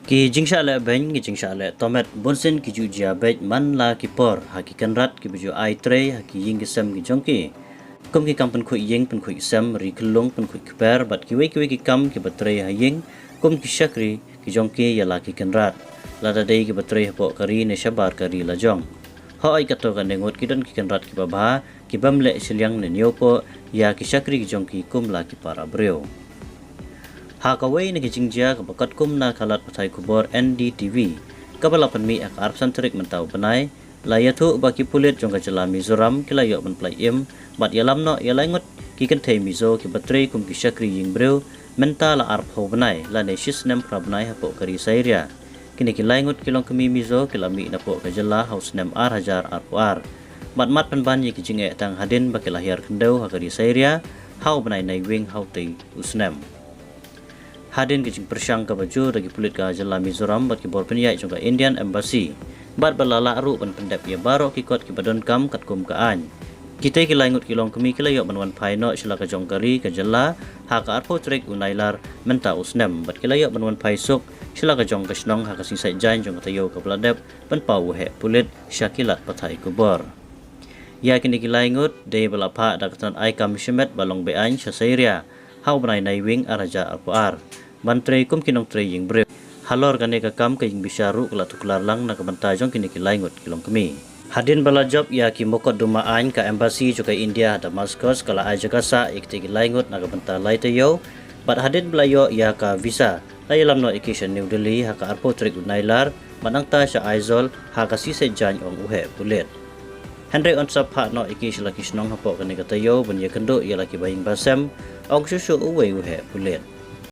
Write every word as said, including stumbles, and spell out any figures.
Ki jingshah leh beiñ, ki jingshah leh tomet, bunsien ki ju jia beit man la ki por ha ki kynrad kiba ju ai trei ha ki ïing ki sem ki jong ki, kum ki kam pynkhuid ïing pynkhuid sem, ri khyllung, pynkhuid kper bad kiwei kiwei ki kam kiba trei ha ïing kum ki shakri ki jong ki ïa la ki kynrad, lada dei kiba trei hapoh ka ri ne shabar ka ri lajong. Hooid, katto katne ngut ki don ki kynrad kiba bha, kibym leh shiliang ne ñiewpoh ïa ki shakri ki jong ki kum la ki para briew. Ha kawei na ki jingjia kaba katkum na ka lad pathai khubor N D T V kaba la pynmih ha ka arphew san tarik mynta u bnai, la ïathuh ba ki pulit jong ka jylla Mizoram ki la ïoh ban pynlait im bad ïalam noh ïa lai ngut ki kynthei Mizo kiba trei kum ki shakri ïing briew mynta la arphew bnai lane shi snem phra bnai hapoh ka ri Syria. Kine ki lai ngut ki longkmie Mizo ki la mih napoh ka jylla ha u snem ar hajar arphew ar bad mad pynban ïa ki jingeh tang hadien ba ki la hiar khyndew ha ka ri Syria ha u bnai Naiwieng ha utei u snem. Hadien ka jingpyrshang kaba jur da ki pulit ka jylla Mizoram bad ki bor pynïaid jong ka Indian Embassy bad ba la lah ruh ban pyndep ïa baroh ki kot kiba donkam katkum ka aiñ, kitei ki lai ngut ki longkmie ki la ïoh ban wan phai noh sha la ka jong ka ri ka jylla ha ka arphew tarik u Nailar mynta u snem bad ki la ïoh ban wan phai suk sha la ka jong ka shnong ha ka sngi Saitjaiñ jong ka taïew kaba la dep ban paw u heh pulit sha ki lad pathai khubor. Ïa kine ki lai ngut dei ba la phah da ka tnat ai kam shimet ba long be-aiñ sha Syria ha u bnai Naiwieng ar hajar arphew ar ban trei kum ki nongtrei ïing briew. Halor kane ka kam ka ïingbishar ruh ka la tuklar lang na ka bynta jong kine ki lai ngut ki longkmie. Hadien ba la jop ïa ki mukotduma aiñ, ka Embassy jong ka India ha Damascus ka la ai jaka sah ïa kitei ki lai ngut na ka bynta lai taïew bad hadien ba la ïoh ïa ka visa la ïalam noh ïa ki sha New Delhi ha ka arphew tarik u Nailar bad nangta sha Aizawl ha ka sngi Saitjaiñ, ong u heh pulit. Hynrei yn sa phah noh ïa ki sha la ki shnong hapoh kane ka taïew ban ïakynduh ïa la ki bahaïing bahasem, ong shuh shuh uwei u heh pulit.